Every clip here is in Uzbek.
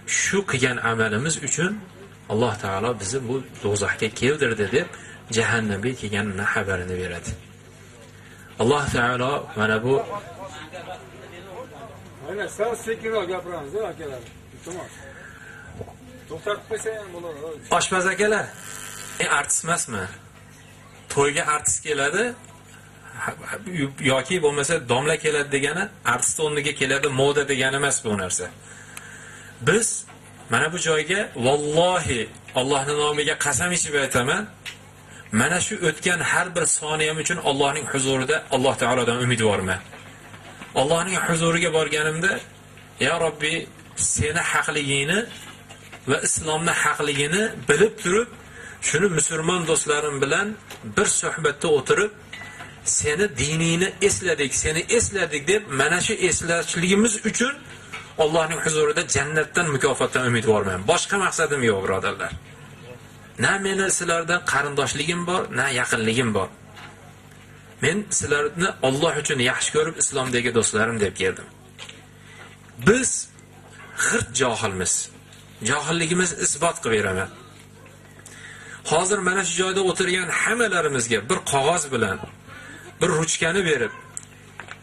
Shu qilgan amalimiz uchun Alloh taolo bizni bu do'zaxga keldirdi deb jahannamga kelganini xabarini beradi. Alloh taolo mana bu Mana sal sekinroq gapiramiz, akalar. Iltimos. To'xtatib qo'ysa ham bo'ladi. Oshpaz akalar, artist emasmi? To'yga artist keladi yoki bo'lmasa domla keladi degani artist o'rniga keladi, moda degani emas bu narsa. Biz mana bu joyga vallohi Allohning nomiga qasam ichib aytaman, mana shu o'tgan har bir soniyam uchun Allohning huzurida Alloh taolodan umidvorman. Allohning huzuriga borganimda, ya Robbi, seni haqligingni va islomning haqligini bilib turib, shuni musulmon do'stlarim bilan bir suhbatda o'tirib, seni diningni esladik, seni esladik deb mana shu eslashligimiz uchun Allohning huzurida jannatdan mukofotdan umidvorman. Boshqa maqsadim yo'q, birodarlar. Na meni sizlardan qarindoshligim bor, na yaqinligim bor. Men sizlarni Alloh uchun yaxshi ko'rib islomdagi do'stlarim deb keldim. Biz g'irt johilmiz. Johilligimizni isbot qilib beraman. Hozir mana shu joyda o'tirgan hammalarimizga bir qog'oz bilan bir ruchkani berib,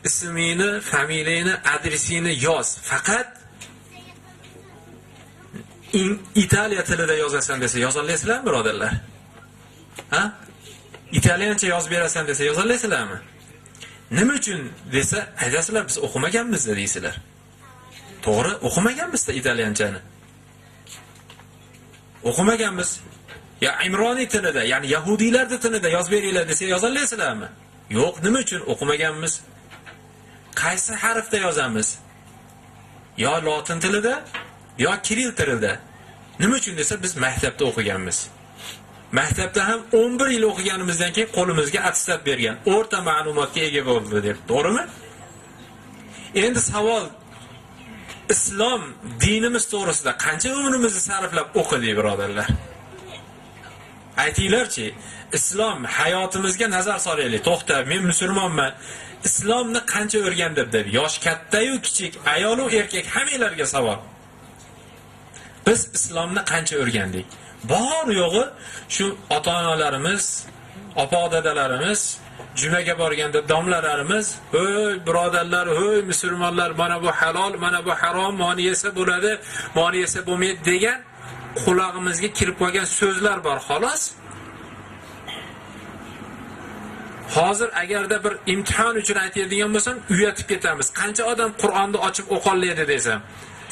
ismingni, familiyangni, adresingni yoz. Faqat Italiya tilida yozasan desa, yoza olasizlarmi, birodarlar? Ha? İtalyancha yozib berasan desa, yoza olasizlarmi? Nima uchun desa, aytasizlar, biz o'qimaganmiz deysizlar. To'g'ri, o'qimaganmiz-da italyanchani. O'qimaganmiz. Ya Imroniy tilida, ya'ni yahudiylar tilida yozib beringlar desa, yoza olasizlarmi? Yo'q, nima uchun o'qimaganmiz? Qaysi harfda yozamiz? Yo lotin tilida, yo kiril tilida. Nima uchun desa, biz maktabda o'qiganmiz. Maktabda ham 11 yil o'qiganimizdan keyin qo'limizga attestat bergan, o'rta ma'lumotga ega bo'ldi deb, to'g'rimi? Endi savol, islom dinimiz to'g'risida qancha umrimizni sarflab o'qidik, birodarlar? Aytinglarchi, islom hayotimizga nazar solaylik. To'xta, men musulmonman. Islomni qancha o'rgandim deb, yosh katta-yu kichik, ayol u erkak hammanglarga savol. Biz islomni qancha o'rgandik? Bor yo'g'i shu ota-onalarimiz, opa-dadalarimiz, jumaga borganda domlalarimiz, "Hey birodarlar, hey musulmonlar, mana bu halol, mana bu harom, moni yesa bo'ladi, moni yesa bo'lmaydi" degan qulog'imizga kirib qolgan so'zlar bor, xolos. Hozir agarda bir imtihon uchun aytadigan bo'lsam, uyatib ketamiz. Qancha odam Qur'onni ochib o'qollaydi desam,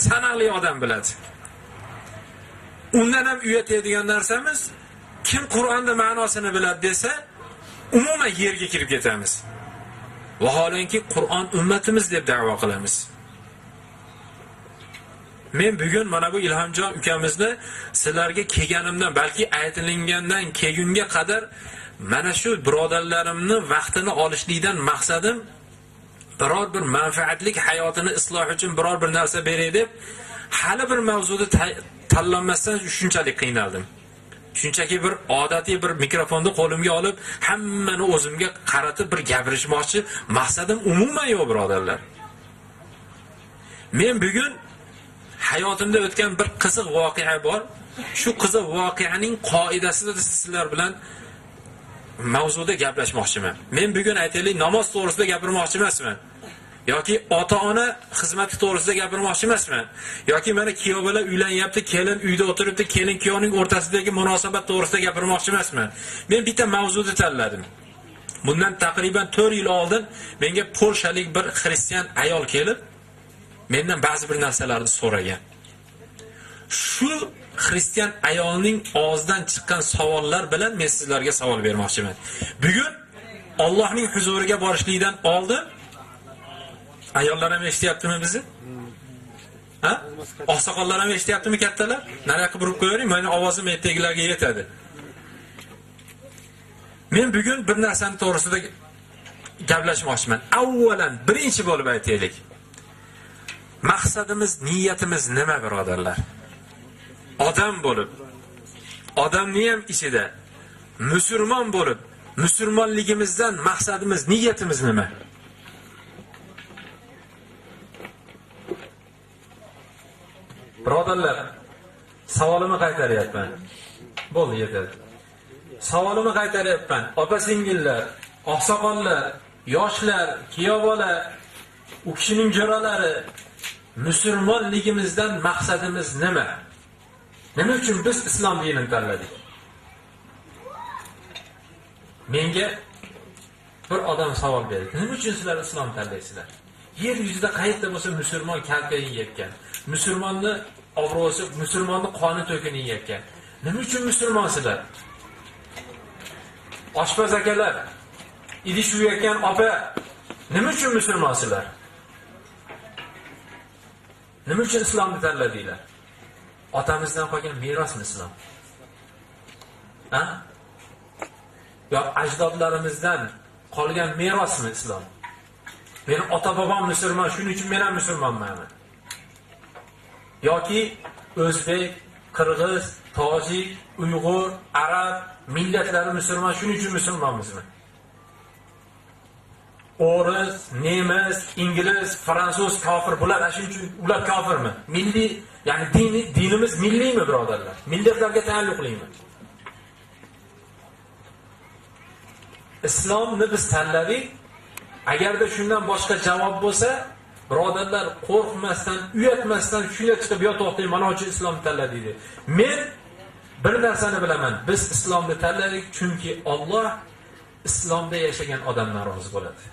sanoqli odam biladi. Undan ham uyatadigan narsamiz, kim Qur'onning ma'nosini biladi desa, umuman yerga kirib ketamiz. Vaholanki Qur'on ummatimiz deb da'vo qilamiz. Men bugun mana bu Ilhomjon ukamizni sizlarga kelganimdan, balki aytilingandan kelgunga qadar mana shu birodarlarimni vaqtini olishlikdan maqsadim biror bir manfaatlik hayotini isloh uchun biror bir narsa beray deb hali bir mavzuni tanlamasdan shunchalik qiynaldim. Shunchaki bir odatiy bir mikrofonni qo'limga olib, hammani o'zimga qaratib bir gapirishmoqchi maqsadim umuman yo'q, birodarlar. Men bugun hayotimda o'tgan bir qiziq voqea bor. Shu qiziq voqeaning qoidasida sizlar bilan mavzuda gaplashmoqchiman. Men bugun aytaylik, namoz to'g'risida gapirmoqchi emasman. Yoki ota-ona xizmati to'g'risida gapirmoqchi emasman. Yoki mana kuyov bola uylanyapti, kelin uyda o'tiribdi, kelin kuyovning o'rtasidagi munosabat to'g'risida gapirmoqchi emasman. Men bitta mavzuni tanladim. Bundan taqriban 4 yil oldin menga polshalik bir xristian ayol kelib, mendan ba'zi bir narsalarni so'ragan. Shu xristian ayolning og'zidan chiqqan savollar bilan men sizlarga savol bermoqchiman. Bugun Allohning huzuriga borishlikdan oldin ayollar ham eshityaptimi bizni? Ha? Oqsoqollar ham eshityaptimi kattalar? Nariyoqqa burib qo'yavering, meni ovozim ertagilarga yetadi. Men bugun bir narsani to'g'risida gaplashmoqchiman. Avvalan birinchi bo'lib aytaylik. Maqsadimiz, niyatimiz nima, birodarlar? Odam bo'lib, odamni ham ichida musulmon bo'lib, musulmonligimizdan maqsadimiz, niyatimiz nima? Birodarlar, savolimni qaytaryapman. Bo'ldi, yetadi. Savolimni qaytaryapman. Opa-singillar, oqsoqollar, yoshlar, kuyov bola, u kishining jo'ralari, musulmonligimizdan maqsadimiz nima? Nima uchun biz islom dinini tanladik? Menga bir odam savol berdi. Nima uchun sizlar islom tanlaysizlar? Yer yuzida qayerda bo'lsa musulmon kalta yeyotgan, musulmonni obro'si, musulmonni qoni to'kilayotgan. Nima uchun musulmonsizlar? Oshpaz akalar, idish yuvayotgan opa, nima uchun musulmonsizlar? Nima uchun islomni tanladinglar? Otamizdan qolgan merosmi islom? Ha? Yo ajdodlarimizdan qolgan merosmi islom? Meni ota-bobom musulmon, shuning uchun men ham musulmonmanmi? Yoki o'zbek, qirg'iz, tojik, uyg'ur, arab millatlari musulmon, shuning uchun musulmonmizmi? O'ris, nemis, ingliz, fransuz kofir, bular shuning uchun ular kofirmi? Milliy, ya'ni dinimiz milliymi, birodarlar? Millatlarga taalluqlimi? Islomni biz tanladik. Agarda shundan boshqa javob bo'lsa, birodarlar, qo'rqmasdan, uyatmasdan shunga chiqib, yo to'xtang, mana uchun islomni tanladik dedi. Men bir narsani bilaman, biz islomni tanladik, chunki Alloh islomda yashagan odamdan rozi bo'ladi.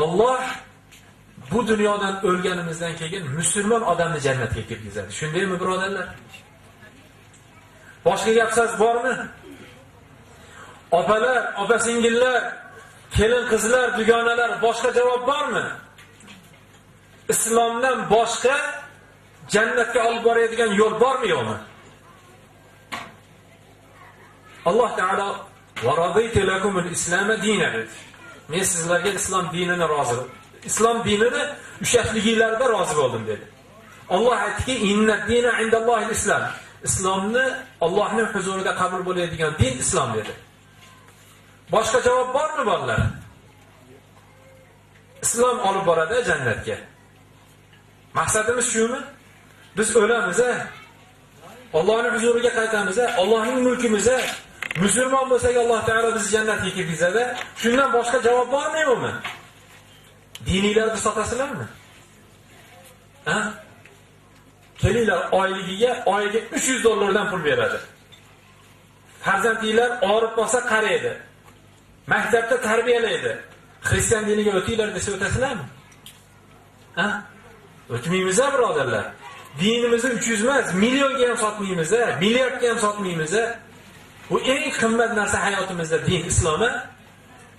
Alloh bu dunyodan o'lganimizdan keyin musulmon odamni jannatga kirgizadi. Shundaymi, birodarlar? Boshqa gap so'z bormi? Opalar, opa-singillar, kelin qizlar, dugonalar, boshqa javob bormi? Islomdan boshqa jannatga olib boradigan yo'l bormi, yo'qmi? Alloh taolo va raditu lakumul isloma dina dedi. Men sizlarga islom dinini rozi, islom dinini ushlashligingizda rozi bo'ldim dedi. Alloh aytdiki, inna dina indallohil islom. Islomni Allohning huzurida qabul bo'ladigan din islom dedi. Boshqa javob bormi, bolalar? Islom olib boradi jannatga. Maqsadimiz shumi? Biz o'lamiz-a. Allohning huzuriga qaytamiz-a, Allohning mulkimiz-a. Musulmon bo'lsak Alloh taolo bizni jannatga kirgizadi. Shundan boshqa javob bormi, yo'qmi? Diniylarni sotasizlarmi? Ha? Kelinglar, oyligiga oyiga $300 dan pul beradi. Farzandinglar og'rib qolsa qaraydi. Maktabda tarbiyalaydi. Xristian diniga o'tinglar desa o'tasizlarmi? Ha? O'tmaymiz-a, birodarlar. Dinimizni 300 emas, millionga ham sotmaymiz-a, milliardga ham sotmaymiz-a. Bu eng qimmat narsa hayotimizda din, islomi.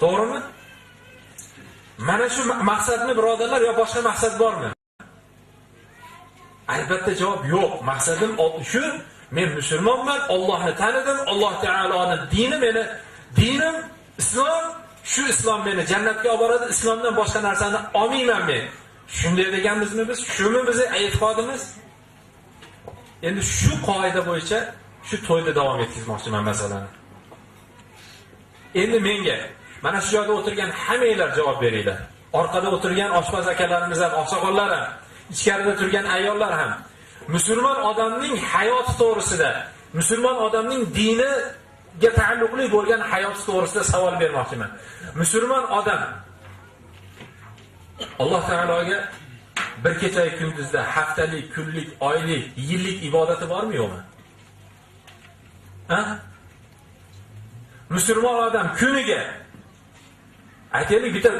To'g'rimi? Mana shu maqsadmi, birodarlar, yo boshqa maqsad bormi? Albatta javob yo'q. Maqsadim shu, men musulmonman, Allohni tanidim, Alloh taoloning dini meni dinim islom, shu islom meni jannatga olib boradi, islomdan boshqa narsani olmayman men. Shunday deganmizmi biz? Shumi bizni e'tiqodimiz? Endi shu qoida bo'yicha shu to'yda davom etkazmoqchiman masalani. Endi menga mana shu joyda o'tirgan hammanglar javob beringlar. Orqada o'tirgan oshpaz akalarimiz ham, oqsoqollar ham, ichkarida turgan ayollar ham musulmon odamning hayoti to'g'risida, musulmon odamning diniga taalluqli bo'lgan hayoti to'g'risida savol bermoqchiman. Musulmon odam Alloh taologa bir kecha kunduzda haftalik, kunlik, oylik, yillik ibodati bormi, yo'qmi? Ha? Musulmon odam kuniga aytaylik bitta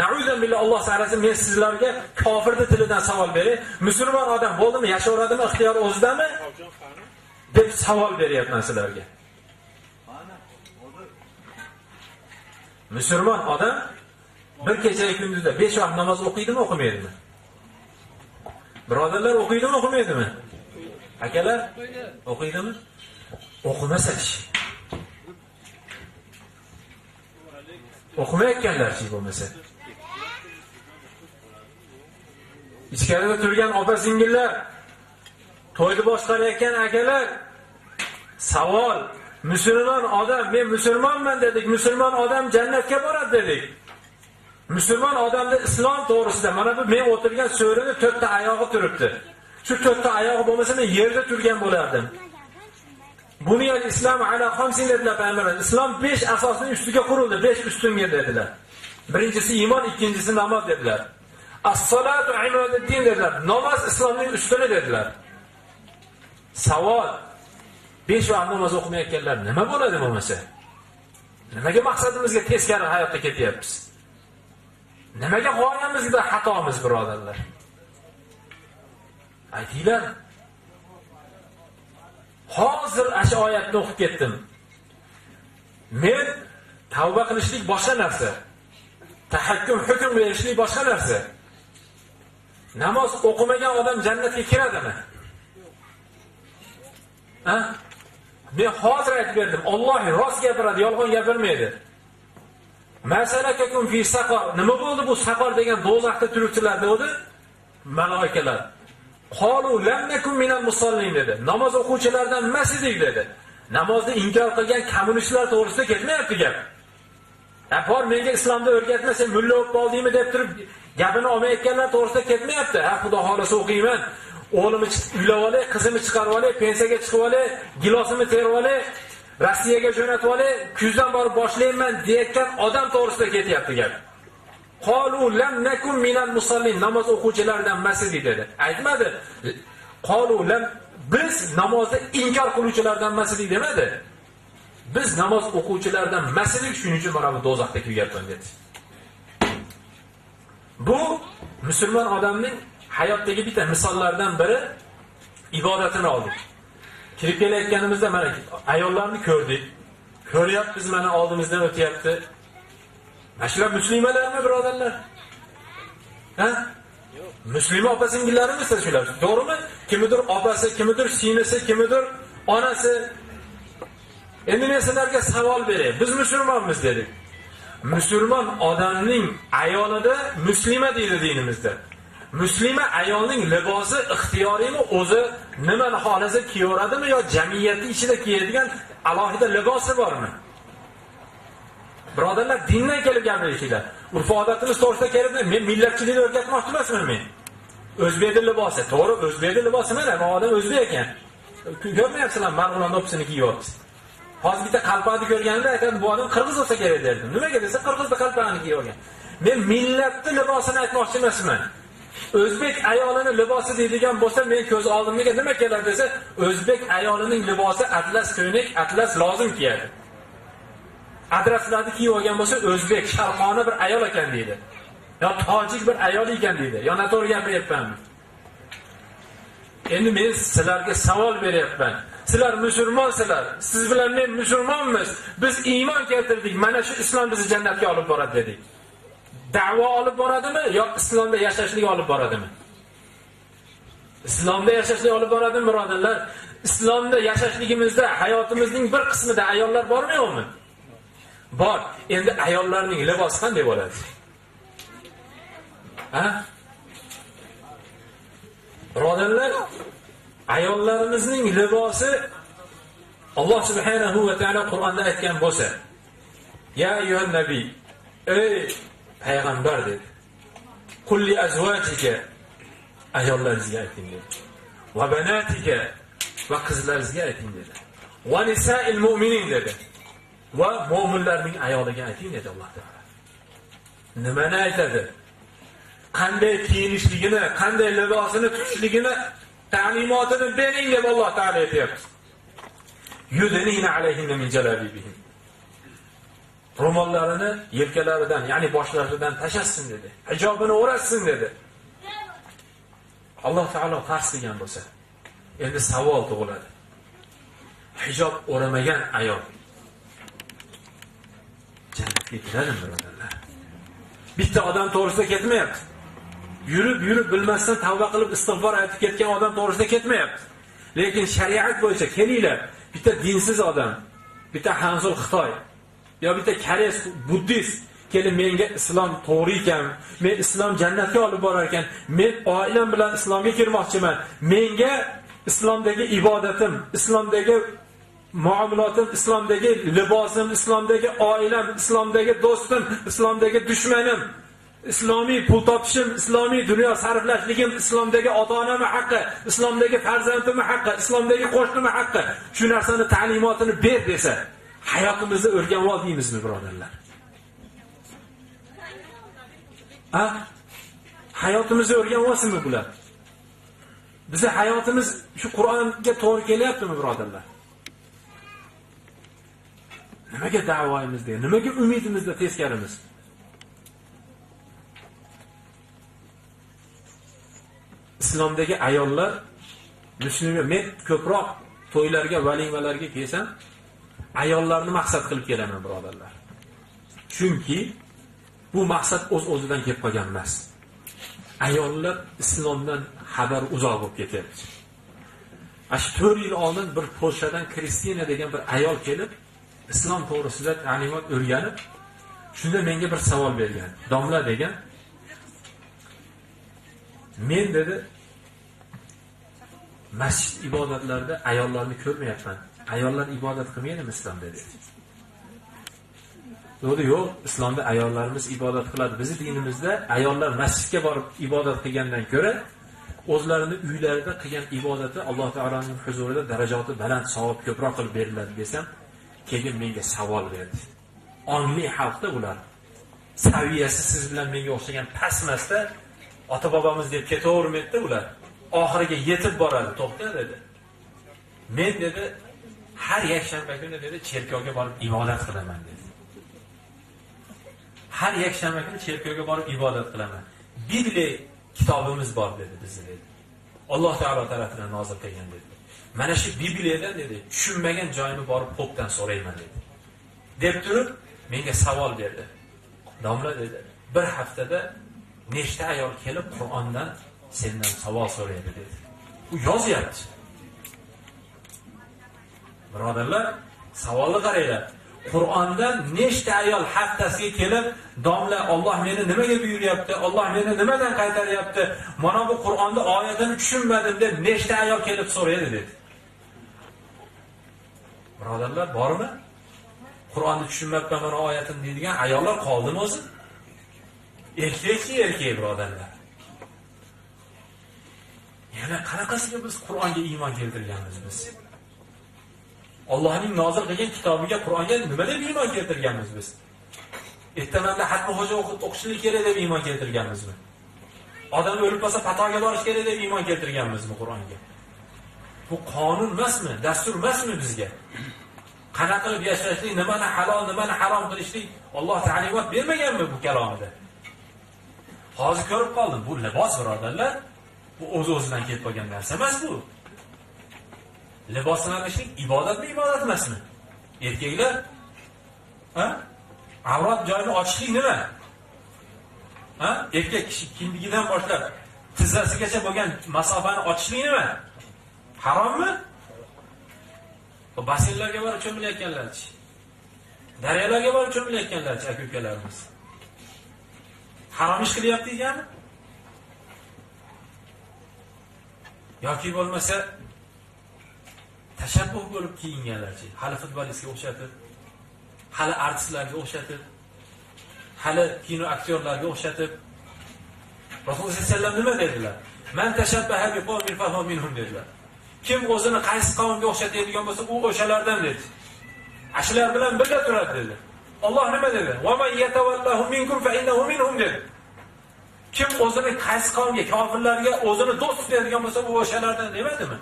na'uzu billah, Alloh saqlasin, men sizlarga kofirning tilidan savol beray. Musulmon odam bo'ldimi, yashayveradimi, ixtiyor o'zidami deb savol beryapman sizlarga. Musulmon odam bir kecha kunduzda 5 vaqt namoz o'qiydimi, o'qimaydimi? Birodarlar, o'qiydimi, o'qimaydimi? Akalar, o'qiydimi? O'qimasa-chi. O'qimayotganlar-chi bo'lmasa. Ichkarida turgan opa-singillar, to'yni boshqarayotgan akalar, savol: musulmon odam, men musulmonman dedik, musulmon odam jannatga boradi dedik. Musulmon odamda islom to'g'risida mana bu men o'tirgan so'rini 4 ta oyog'i turibdi. Shu to'rtta oyog'i bo'lmasa men yerda turgan bo'lardim. Buniyal islom ala xamsin dedilar payg'ambarimiz. Islom 5 asosning ustiga qurildi, 5 ustunga dedilar. Birinchisi iymon, ikkinchisi namoz dedilar. As-salatu imaduddin dedilar. Namoz islomning ustuni dedilar. Savol: 5 vaqt namoz o'qimayotganlar nima bo'ladi bo'lmasa? Nimaga maqsadimizga teskari hayotda ketyapmiz? Nimaga g'oyamizda xatomiz, birodarlar? Aytinglar. Hozir asha oyatni o'qib ketdim. Men tavba qilishlik boshqa narsa. Tahakkum hukm berishlik boshqa narsa. Namoz o'qimagan odam jannatga kiradimi? Ha? Men hozir aytib berdim. Alloh rost gapiradi, yolg'on gapirmaydi. Masalakakum fi saqar. Nima bo'ldi bu saqar degan do'zaxda turuvchilar dedi? Malaikalar. Qalu lam nakum minal musallin dedi. Namoz o'quvchilardan emas edik dedi. Namozni inkor qilgan kommunistlar to'g'risida ketmayapti gap. Ha, bor menga islomda o'rgatma, sen mulla bo'lib qoldingmi deb turib gapini olmayotganlar to'g'risida ketmayapti. Ha, xudo xolasa o'qiyman. O'g'limni uylab olay, qizimni chiqarib olay, pensiyaga chiqib olay, gilosimni terib olay, Rossiyaga jo'natib olay, kuzdan borib boshlayman deyotgan odam to'g'risida ketyapti gap. Qalu lam nakum minal musallin, namoz o'quvchilardan emas edik dedi. Aytmadi. Qalu lam, biz namozni inkor qiluvchilardan emas edik demadi. Biz namoz o'quvchilardan emas edik, shuning uchun mana bu do'zaxda kuyapman dedi. Bu musulmon odamning hayotdagi bitta misollardan biri, ibodatini oldik. Kirib kelayotganimizda mana ayollarni ko'rdik. Ko'ryapmiz, mana oldimizdan o'tyapti. Mana shular muslimalarmi, birodarlar? Ha? Muslima opa-singillarimiz shular. To'g'rimi? Kimidir opasi, kimidir singlisi, kimidir onasi. Endi men sizlarga savol beray. Biz musulmonmiz dedik. Musulmon odamning ayolida muslima deydi dinimizda. Muslima ayolning libosi ixtiyoriymi, o'zi nimani xohlasa kiyaveradimi yo jamiyatning ichida kiyadigan alohida libosi bormi? Birodarlar, dindan kelib gapirishinglar. Urf-odatimiz to'g'risida kelib, men millatchilikni o'rgatmoqchi emasman men. O'zbekning libosi, to'g'ri, o'zbekning libosi mana, bu odam o'zbek ekan. Ko'rmayapsizlar, Marg'ilonda o'pisini kiyyapsiz. Hozir bitta qalpaqni ko'rganimda aytadi, bu odam qirg'iz bo'lsa kerak derdim. Nimaga desa, qirg'izda qalpaqni kiyib olgan. Men millatning libosini aytmoqchi emasman. O'zbek ayolini libosi deydigan bo'lsa, men ko'z oldimga nima keladi desa, o'zbek ayolining libosi atlas ko'ynak, atlas lozim kiyadi. Adraslarni kiyib olgan bo'lsa, o'zbek sharqona bir ayol ekan deydi. Yo tojik bir ayol ekan deydi. Yo noto'g'ri gapiryapmanmi? Endi men sizlarga savol beryapman. Sizlar musulmonsizlar. Siz bilan men musulmonmiz. Biz iymon keltirdik. Mana shu islom bizni jannatga olib boradi dedik. Da'vo olib boradimi yo islomda yashashlik olib boradimi? Islomda yashashlik olib boradimi, birodarlar? Islomda yashashligimizda hayotimizning bir qismida ayollar bormi yo'qmi? Bor. Endi ayollarning libosi qanday bo'ladi? Ha? Birodarlar, ayollarimizning libosi Alloh subhanahu va taolo Qur'onda aytgan bo'lsa, ya ayyuhan nabiy, ey payg'ambar dedi. Qul li azvajika, ayollaringizga ayting dedi. Va banatika, va qizlaringizga ayting dedi. Va nisa'il mu'minin dedi. Va mo'minlarning ayoliga ayting dedi Alloh taolo. Nimani aytadi? Qanday kiyinishligini, qanday libosini tutishligini ta'limotini bering deb Alloh taolo aytayapti. Yudnina alayhinna min jalabibihin. Ro'mollarini yelkalaridan, ya'ni boshlaridan tashlasin dedi. Hijobini o'rasin dedi. Alloh taolo farz qilgan bo'lsa, endi savol tug'iladi. Hijob o'ramagan ayol jannatga kiradimi, birodarlar? Bitta odam to'g'risida ketmayapti. Yurib bilmasdan tavba qilib istig'for aytib ketgan odam to'g'risida ketmayapti. Lekin shariat bo'yicha kelinglar, bitta dinsiz odam, bitta Hanzul Xitoy yo bitta koreys buddist kelib menga islom to'g'ri ekan, men islom jannatga olib borar ekan, men oilam bilan islomga kirmoqchiman, menga islomdagi ibodatim, islomdagi muomalatim, islomdagi libosim, islomdagi oilam, islomdagi do'stim, islomdagi dushmanim Islomiy pul topishim, islomiy dunyo sarflashligim, islomdagi ota-onamni haqqi, islomdagi farzandimni haqqi, islomdagi qo'shnimni haqqi, shu narsani ta'limotini ber desa, hayotimizda o'rganib olmaymizmi, birodarlar? Ha? Hayotimizda o'rganib olsinmi bular? Bizi hayotimiz shu Qur'onga to'g'ri kelyaptimi, birodarlar? Nimaga da'voyimizda, nimaga umidimizda teskarimiz? Islomdagi ayollar musulmon, men ko'proq to'ylarga, valimalarga kelsam, ayollarni maqsad qilib kelaman, birodarlar. Chunki bu maqsad o'z-o'zidan kelib qolgan emas. Ayollar islomdan xabar uzoq bo'lib ketyapti. Shu 4 yil oldin bir Polshadan Kristina degan bir ayol kelib, islom to'g'risida ta'limot o'rganib, shunda menga bir savol bergan. Domla degan. Men dedi, masjid ibodatlarida ayollarni ko'rmayapman. Ayollar ibodat qilmaydimi islomda dedi. Dedi, yo'q, islomda ayollarimiz ibodat qiladi. Bizning dinimizda ayollar masjidga borib ibodat qilgandan ko'ra, o'zlarini uylarida qilgan ibodati Alloh taoloning huzurida darajasi baland, savob ko'proq qilib beriladi desam, keyin menga savol berdi. Ongli xalqda ular. Saviyasi siz bilan menga o'xshagan past emasda, ota-bobomiz deb ketavermaydi ular. Oxiriga yetib boradi, to'xta dedi. Men dedi, har yakshanba kuni dedi, cherkovga borib ibodat qilaman dedi. Har yakshanba kuni cherkovga borib ibodat qilaman. Bibliya kitobimiz bor dedi bizni dedi. Alloh taolo tarafidan nozil qilgan dedi. Mana shu Bibliyadan dedi, tushunmagan joyimni borib popdan so'rayman dedi. Deb turib menga savol berdi. Domla dedi, bir haftada nechta ayol kelib Qur'ondan sendan savol so'raydi dedi. U yozyapti. Birodarlar, savolni qaranglar. Qur'ondan nechta ayol haftasiga kelib, domla Alloh meni nimaga buyuryapti? Alloh meni nimadan qaytaryapti? Mana bu Qur'onda oyatini tushunmadim deb nechta ayol kelib so'raydi dedi. Birodarlar, bormi? Qur'onni tushunmabman mana oyatini deydigan ayollar qoldimi o'zi? Erkakchi erkak birodarlar. Yana qanaqasiga biz Qur'onga iymon keltirganmiz biz? Allohning nozil qilgan kitobiga, Qur'onga nima deb iymon keltirganmiz biz? Ertamanda hatmi xo'ja o'qishlik kerak deb iymon keltirganmizmi? Odam o'lib qolsa patoga borish kerak deb iymon keltirganmizmi Qur'onga? Bu qonun emasmi, dastur emasmi bizga? Qanaqa qilib yashashlik, nimani halol, nimani harom qilishlik Alloh ta'limot bermaganmi bu kalomida? Hozir ko'rib qoldim, bu libos birodarlar, bu o'z-o'zidan kelib qolgan narsa emas bu. Liboslanishlik ibodatmi, ibodat emasmi? Erkaklar, ha? Avrat joyini ochishlik nima? Ha? Erkak kishi kindigidan boshlab tizzasigacha bo'lgan masofani ochishlik nima? Harommi? Basseynlarga borib cho'milayotganlarchi, daryolarga borib cho'milayotganlarchi aka-ukalarimiz. Harom ish qilyapti deganmi? Yoki bo'lmasa tashabbuh bo'lib kiyinganlarchi, hali futbolistga o'xshatib, hali artistlarga o'xshatib, hali kino aktyorlarga o'xshatib. Rasululloh sollallohu alayhi vasallam nima dedilar? Man tashabbaha biqawmin fahuwa minhum dedilar. Kim o'zini qaysi qavmga o'xshatadigan bo'lsa, u o'shalardan dedi. Ashular bilan birga turadi dedi. Alloh nima dedi? Va man yatawallahu minkum fa innahu minhum dedi. Kim o'zini qaysi qavmga, kofirlarga o'zini do'st tutadigan bo'lsa, u o'shalardan demadimi?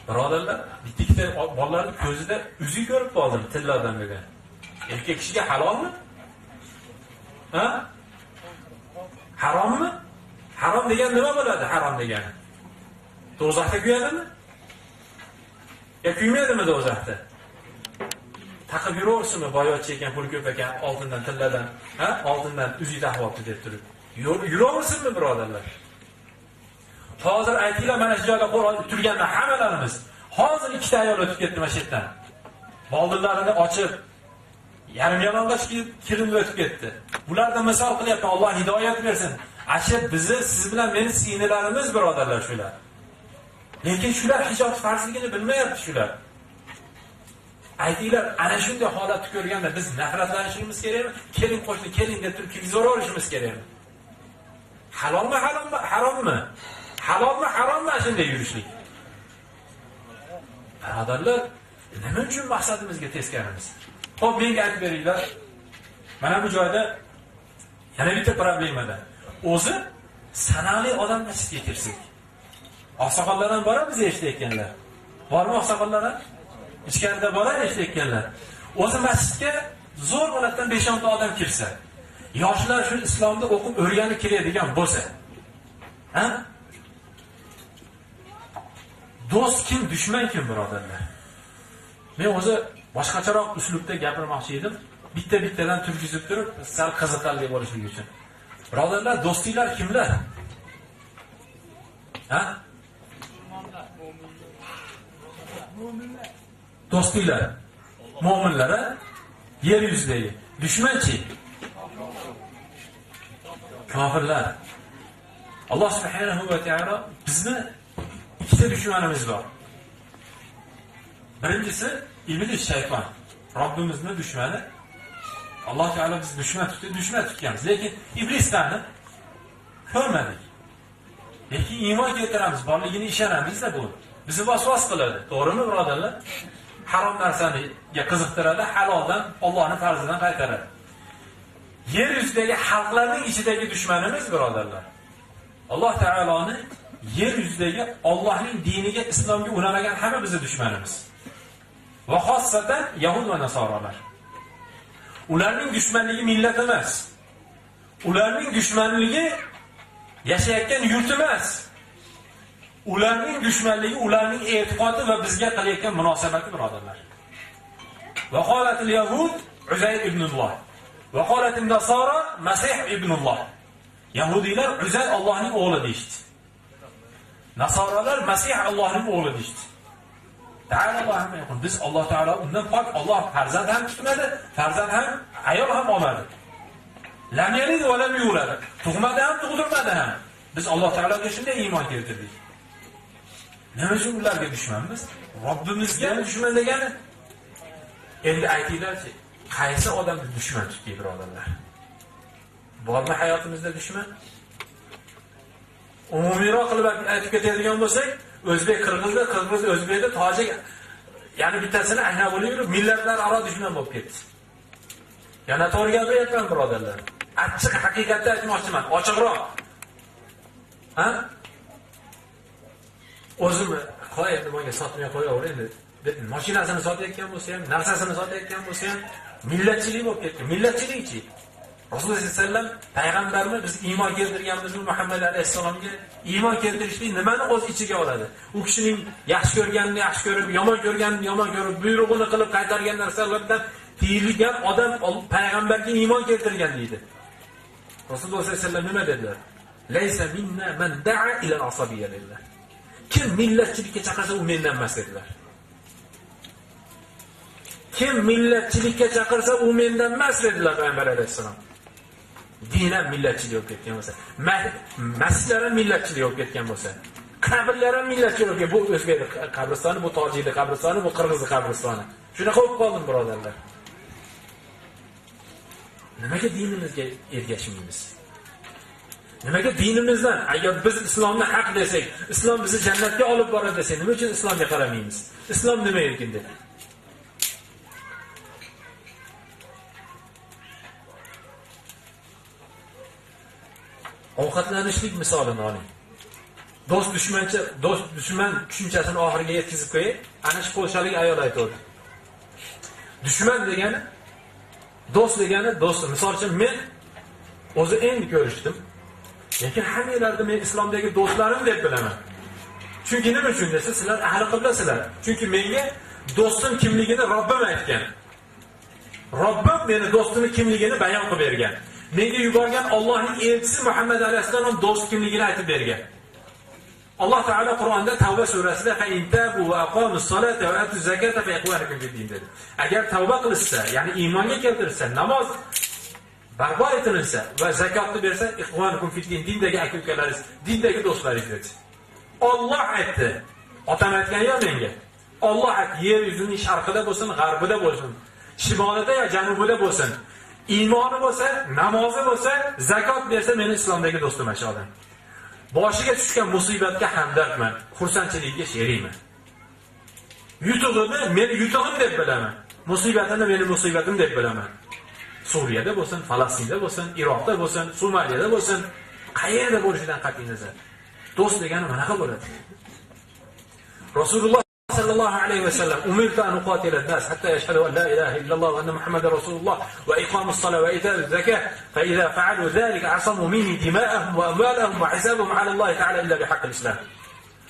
Birodarlar, bitta-ikkita bolalarning ko'zida uzi ko'rib qoldim tilladan degan. Erkak kishiga halolmi? Ha? Harommi? Harom degan nima bo'ladi? Harom degani do'zaxda kuyadimi? Ya kuymaydimi do'zaxda? Taqib yuraversinmi, boyvachcha ekan, pul ko'p ekan, oltindan, tilladan, ha? Oltindan uzi taqyapti deb turib. Yuraversinmi birodarlar? Hozir aytinglar, mana shu joyda qo'l turganda hammalarimiz. Hozir ikkita ayol o'tib ketdi mana shu yerdan. Boldillarini ochib, yarim yalang'och kirinib o'tib ketdi. Bularni misol qilyapman, Alloh hidoyat bersin. Asha bizni, siz bilan meni singillarimiz birodarlar shular. Lekin shular hijob farzligini bilmayapti shular. Aytinglar, ana shunday holatni ko'rganda biz nafratlanishimiz kerakmi? Keling qo'shni, keling deb turib kirgizib kerakmi? Halolmi, harommi, harommi? Halolmi, harommi shunday yurishlik? Birodarlar, nima uchun maqsadimizga teskarimiz? Xo'p, menga aytib beringlar. Mana bu joyda yana bitta problemada. O'zi sanali odam masjidga kirsak. Oqsoqollar ham bor biz eshitayotganlar. Bormi oqsoqollar ham? Ichkarida bor eshitayotganlar. O'zi masjidga zo'r holatdan 5-6 ta odam kirsa, yoshlar shu islomda o'qib o'rganib keladigan bo'lsa, ha? Do'st kim, dushman kim, birodarlar? Men o'zi boshqacharoq uslubda gapirmoqchi edim. Bitta-bittadan turgizib turib, sal qiziqarli bo'lishligi uchun. Birodarlar, do'stinglar kimlar? Ha? Do'stinglar, mo'minlar, yer yuzidagi. Dushmanchi? Kofirlar. Alloh subhanahu va taolo bizni ikkita dushmanimiz bor. Birinchisi iblis shayton, Robbimizni dushmani. Alloh taolo bizni dushman tutdi, dushman tutganmiz. Lekin iblislarni ko'rmadik. Lekin iymon keltiramiz, borligini ishonamiz-da bu. Bizni vasvas qiladi. To'g'rimi, birodarlar? Harom narsaniga qiziqtiradi, haloldan, Allohning farzidan qaytaradi. Yer yuzidagi xalqlarning ichidagi dushmanimiz, birodarlar, Alloh taoloni yer yuzidagi Allohning diniga, islomga unamagan hamma bizni dushmanimiz. Va xossatan yahud va nasoralar. Ularning dushmanligi millat emas. Ularning dushmanligi yashayotgan yurt emas. Ularning dushmanligi ularning e'tiqodi va bizga qilayotgan munosabati, birodarlar. Va qolatil yahud Uzayr ibn Alloh. Va qolatil nasara Masih ibn Alloh. Yahudiylar Uzayr Allohning o'g'li deyishdi. Nasoralar Masih Allohning o'g'li deyishdi. Biz Alloh taolo undan pok, Alloh farzand ham tutmadi, farzand ham, ayol ham olmadi. Lam yalid va lam yulad. Tug'madi ham, tug'dirmadi ham. Biz Alloh taologa shunday iymon keltirdik. Nima uchun ularga dushmanmiz? Robbimizga dushman degani. Endi aytinglarchi, qaysi odamni dushman tutdik, birodarlar? Bormi hayotimizda dushman? Umumiyroq qilib aytib ketadigan bo'lsak, o'zbek qirg'izda, qirg'iz o'zbekda, tojik, ya'ni bittasini ayna bo'lib yurib, millatlar aro dushman bo'lib ketdi. Yana to'g'ri gapiryapman, birodarlar. Achchiq haqiqatni aytmoqchiman, ochiqroq. Ha? O'zim qo'y endi menga sotmay qo'yaver endi deb mashinasini sotayotgan bo'lsa ham, narsasini sotayotgan bo'lsa ham millatchilik bo'lib ketdi. Millatchilikchi? Rasululloh sollallohu alayhi vasallam payg'ambarmi, biz iymon keltirganmizmi Muhammad alayhissalomga? Iymon keltirishlik nimani o'z ichiga oladi? U kishining yaxshi ko'rganini yaxshi ko'rib, yomon ko'rganini yomon ko'rib, buyrug'ini qilib qaytargan narsalardan tiyilgan odam payg'ambarga iymon keltirgan deydi. Rasululloh sollallohu alayhi vasallam nima dedilar? Laysa minna man da'a ila al-asabiyya dedilar. Kim millatchilikka chaqirsa u mendan emas dedilar. Kim millatchilikka chaqirsa u mendan emas dedilar payg'ambar alayhissalom. Din ham millatchilik bo'lib ketgan bo'lsa, masjidlar ham millatchilik bo'lib ketgan bo'lsa, qabrlar ham millatchilik bo'lib ketgan. Bu o'zbek qabristoni, bu tojiklik qabristoni, bu qirg'iz qabristoni. Shunaqa bo'lib qoldim, birodarlar. Nimaga dinimizga ergashmaymiz? Nimaga dinimizdan, agar biz islomni haq desak, islom bizni jannatga olib boradi desak, nima uchun islomga qaramaymiz? Islom nima erkin dedi? Ovqatlanishlik misolini oling. Do'st dushmancha, do'st dushman tushunchasini oxiriga yetkazib qo'yay. Ana shu polshalik ayol aytdi. Dushman degani, do'st degani, do'st. Misol uchun men o'zi endi ko'rishdim. Lekin hammalarni men islomdagi do'stlarim deb bilaman. Chunki nima uchun desa, sizlar ahli qiblasizlar. Chunki menga do'stim kimligini Robbim aytgan. Robbim meni do'stimning kimligini bayon qilib bergan. Menga yuborgan Allohning elchisi Muhammad alayhissalom do'st kimligini aytib bergan. Alloh taolo Qur'onda Tavba surasida fa intabu va aqomus solata va atuz zakata fa ikhwanukum fid din dedi. Agar tavba qilishsa, ya'ni iymonga keltirsa, namoz barpo etilsa va zakotni bersa, ikhwanukum fid din, dindagi aka-ukalaringiz, dindagi do'stlaringiz dedi. Alloh aytdi. Otam aytgan yo'q menga. Alloh yer yuzining sharqida bo'lsin, g'arbida bo'lsin, shimolida yo janubida bo'lsin, iymoni bo'lsa, namozi bo'lsa, zakot bersa, meni islomdagi do'stim shu odam. Boshiga tushgan musibatga hamdardman, xursandchiligiga sherikman. Yutug'ini meni yutug'im deb bilaman. Musibatini meni musibatim deb bilaman. Suriyada bo'lsin, Falastinda bo'lsin, Iroqda bo'lsin, Somaliyada bo'lsin, qayerda bo'lishidan qat'iy nazar. Do'st degani manaqa bo'ladi. Rasululloh sallallohu alayhi va sallam umirtu an uqatila an-nas hatta yashhadu an la ilaha illalloh va anna Muhammadar rasululloh va iqamus salat va ita'uz zakah fa idza fa'alu dhalika asamu minni dima'ahum wa amwalahum wa hisabuhum 'ala Allohi ta'ala illa bihaqqil islam.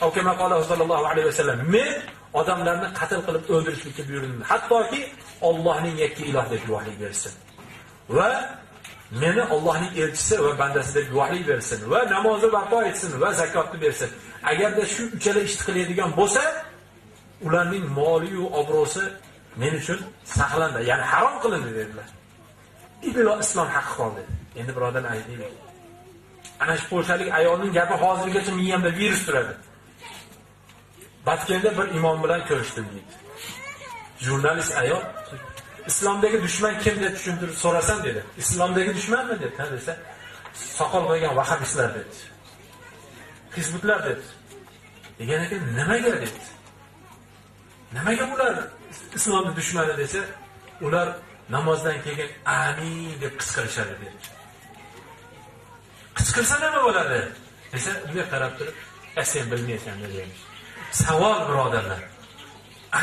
Aw kama qala sallallohu alayhi va sallam, men odamlarni qatl qilib o'ldirishlikka buyurildim, hattoki Allohning yakka iloh deb guvohlik bersin va meni Allohning elchisi va bandasi deb guvohlik bersin va namozni barpo etsin va zakotni bersin. Agarda shu uchala ishni qiladigan bo'lsa, ularning moli va obro'si men uchun saqlandi, ya'ni harom qilindi dedilar. Illo islom haqqi qoldi. Endi birodarlar aytaylik. Ana shu polshalik ayolning gapi hozirgacha miyamda virus turadi. Batkenda bir imom bilan ko'rishdim deydi. Jurnalist ayol islomdagi dushman kim deb tushuntirib so'rasam dedi. Islomdagi dushmanmi dedi. Ha desa, soqol qo'ygan vahhabistlar dedi. Hizbutlar dedi. Degan ekan, nimaga dedi. Nimaga ular islomning dushmani desa, ular namozdan keyin amin deb qichqirishadi dedi. Qichqirsa nima bo'ladi? Desa, unga qarab turib, sen bilmaysan dedi. Savol birodarlar.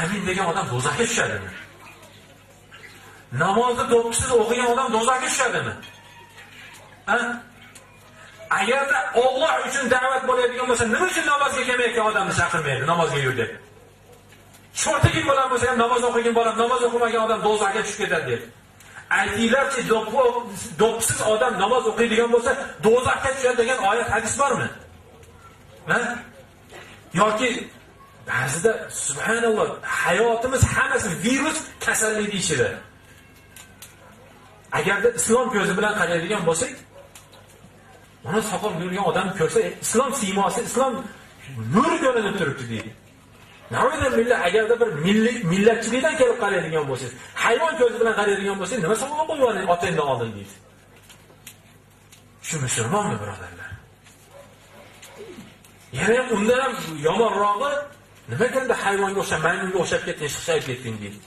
Amin degan odam do'zaxga tushadimi? Namozni do'ppisiz o'qigan odam do'zaxga tushadimi? Ha? Agarda Alloh uchun da'vat bo'ladigan bo'lsa, nima uchun namozga kelmayotgan odamni chaqirmaydi, namozga yur deb? Sho'rtigin bolam bo'lsa ham namoz o'qigan bolam, namoz o'qimagan odam do'zaxga tushib ketadi deb. Aytinglarchi, do'ppisiz odam namoz o'qiydigan bo'lsa, do'zaxga tushadi degan oyat hadis bormi? Ha? Yoki ba'zida subhanalloh, hayotimiz hammasi virus kasallikning ichida. Agarda islom ko'zi bilan qaraydigan bo'lsak, mana soqol yurgan odam ko'rsa, islom siymosi, islom nuri ko'rinib turibdi deydi. Na'udzubillah, agarda bir millatchilikdan kelib qaraydigan bo'lsangiz, hayvon ko'zi bilan qaraydigan bo'lsangiz, nima soqol qo'yib otangdan oldin deydi. Shu musulmonmi birodarlar? Yana ham undan ham yomonrog'i, nima endi hayvonga o'xshab, maymunga o'xshab ketding, shishayib ketding deydi.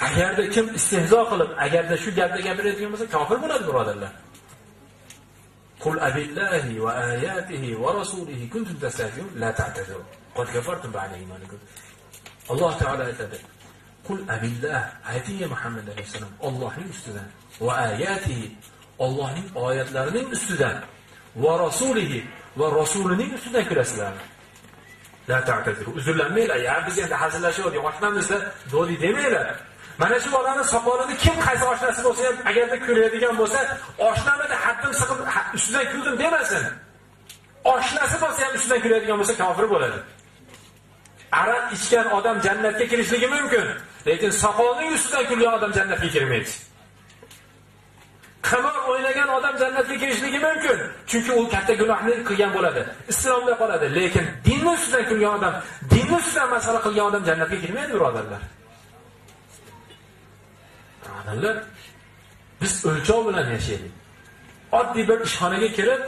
Agarda kim istehzo qilib, agarda shu gapni gapiradigan bo'lsa, kofir bo'ladi birodarlar. Qul abillahi va ayatihi va rasulihi kuntum tastahzi'un la ta'tadiru. Qad kafartum ba'da imanikum. Alloh taolo aytadi: Qul abillah, ayting ya Muhammad alayhisalom, Allohning ustidan va ayatihi, Allohning oyatlarining ustidan va rasulihi va rasulining ustidan kulasizlarmi? La ta'tadiru. Uzrlanmanglar, ya biz endi hazillashyaptik, oshnamizda do'li demanglar. Mana shu bolani soqolini kim qaysi oshnasi bo'lsa ham agarda kuladigan bo'lsa, oshnamida haddim siqib ustidan kuldim demasin. Oshnasi bo'lsa ham ustidan kuladigan bo'lsa kofir bo'ladi. Aroq ichgan odam jannatga kirishligi mumkin, lekin soqolning ustidan kulgan odam jannatga kirmaydi. Qimor o'ynagan odam jannatga kirishligi mumkin, chunki u katta gunohni qilgan bo'ladi, islomda qoladi, lekin dinni ustidan kulgan odam, dinni ustidan masala qilgan odam jannatga kirmaydi, birodarlar. Birodarlar, biz o'lchov bilan yashaylik. Oddiy bir ishxonaga kirib,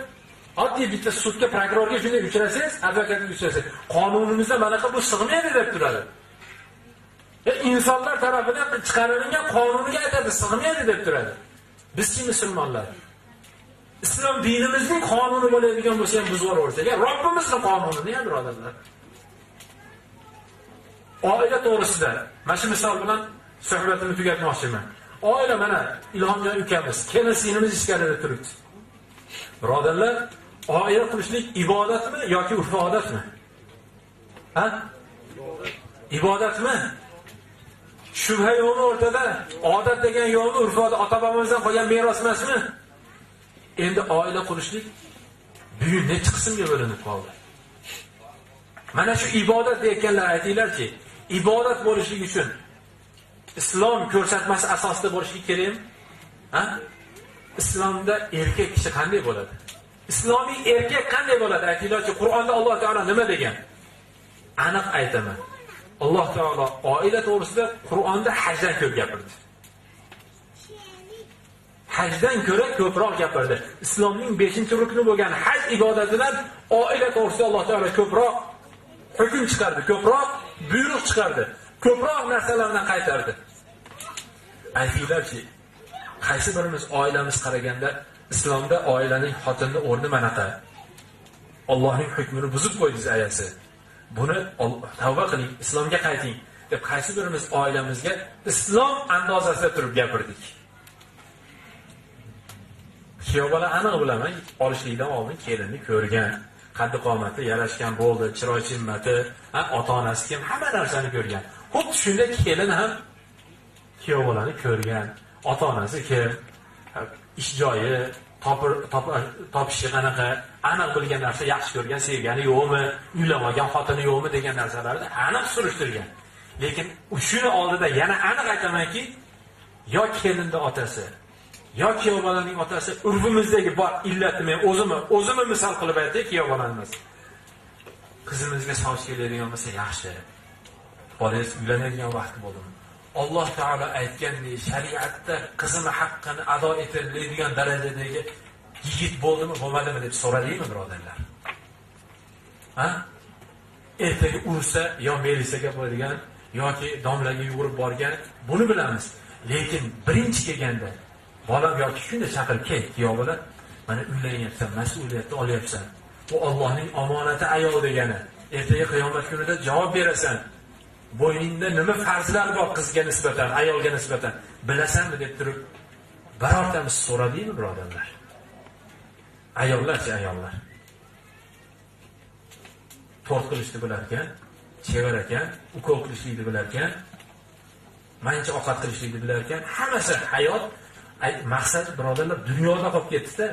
oddiy bitta sudga, prokurorga shunday uchrasangiz, advokatga uchrasangiz, qonunimizda manaqa bu sig'maydi deb turadi. Insonlar tarafidan chiqarilgan qonunga aytadi, sig'maydi deb turadi. Bizchi musulmonlar, islom dinimizning qonuni bo'ladigan bo'lsa ham buzib yuborsak, Robbimizning qonunini ham birodarlar. Oila to'g'risida mana shu misol bilan suhbatimni tugatmoqchiman. Oila mana Ilhomjon ukamiz, kelin singlimiz ichkarida turibdi. Birodarlar, oila qurishlik ibodatmi yoki urf odatmi? Ha? Ibodatmi? Shubha yo'qmi o'rtada? Odat degan yo'qmi? Urf odat ota-bobomizdan qolgan meros emasmi? Endi oila qurishlik bugun necha qismga bo'linib qoldi? Mana shu ibodat deyotganlar aytinglarchi, ibodat bo'lishligi uchun islom ko'rsatmasi asosida bo'lishi kerakmi? Ha? Islomda erkak kishi qanday bo'ladi? Islomiy erkak qanday bo'ladi? Aytinglarchi, Qur'onda Alloh taolo nima degan? Aniq aytaman. Alloh taolo oila to'g'risida Qur'onda hajdan ko'p gapirdi. Hajdan ko'ra ko'proq gapirdi. Islomning 5-rukni bo'lgan haj ibodatidan oila to'g'risida Alloh taolo ko'proq hukm chiqardi, ko'proq buyruq chiqardi, ko'proq narsalardan qaytardi. Aytinglarchi, qaysi birimiz oilamiz qaraganda islomda oilaning xotinning o'rni manaqa. Allohning hukmini buzib qo'ydingiz ayasi. Buni tavba qiling, islomga qayting deb qaysi birimiz oilamizga islom andozasida turib gapirdik? Kuyov bola aniq bilaman, olishlikdan oldin kelinni ko'rgan, qaddi qomati yarashgan bo'ldi, chiroy chimmati, ota-onasi kim, hamma narsani ko'rgan. Xuddi shunday kelin ham kuyov bolani ko'rgan, ota-onasi kim, ish joyi, topishi qanaqa, aniq bilgan narsa, yaxshi ko'rgan, sevgani yo'qmi, uylanmagan xotini yo'qmi degan narsalarni aniq surishtirgan. Lekin shuni oldida yana aniq aytamanki, yo kelinning otasi, yo kuyov bolaning otasi urfimizdagi bor illatni men o'zimni misol qilib aytay, kuyov bolani emas. Qizimizga sovchi keladigan bo'lsa yaxshi. Bolangiz uylanadigan vaqt bo'ldimi? Alloh taolo aytgandek, shariatda qizini haqqini ado etiladigan darajadagi yigit bo'ldimi, bo'lmadimi deb so'radingmi, birodarlar? Ha? Ertaga ursa yo milisaga borgan yoki domlaga yugurib borgan, buni bilamiz. Lekin birinchi kelganda bolam yoki shunda chaqirib kel, kuyov bola, mana uylanyapsan, mas'uliyatni olyapsan. Bu Allohning omonati ayol degani. Ertaga qiyomat kunida javob berasan. Bo'yningda nima farzlar bor qizga nisbatan, ayolga nisbatan bilasanmi deb turib birortamiz so'radingmi, birodarlar? Ayollarchi, ayollar. Tort qilishni bilar ekan, chevar ekan, ukol qilishni bilar ekan, mancha ovqat qilishni bilar ekan, hammasi hayot maqsad birodarlar dunyoda qolib ketdi-da.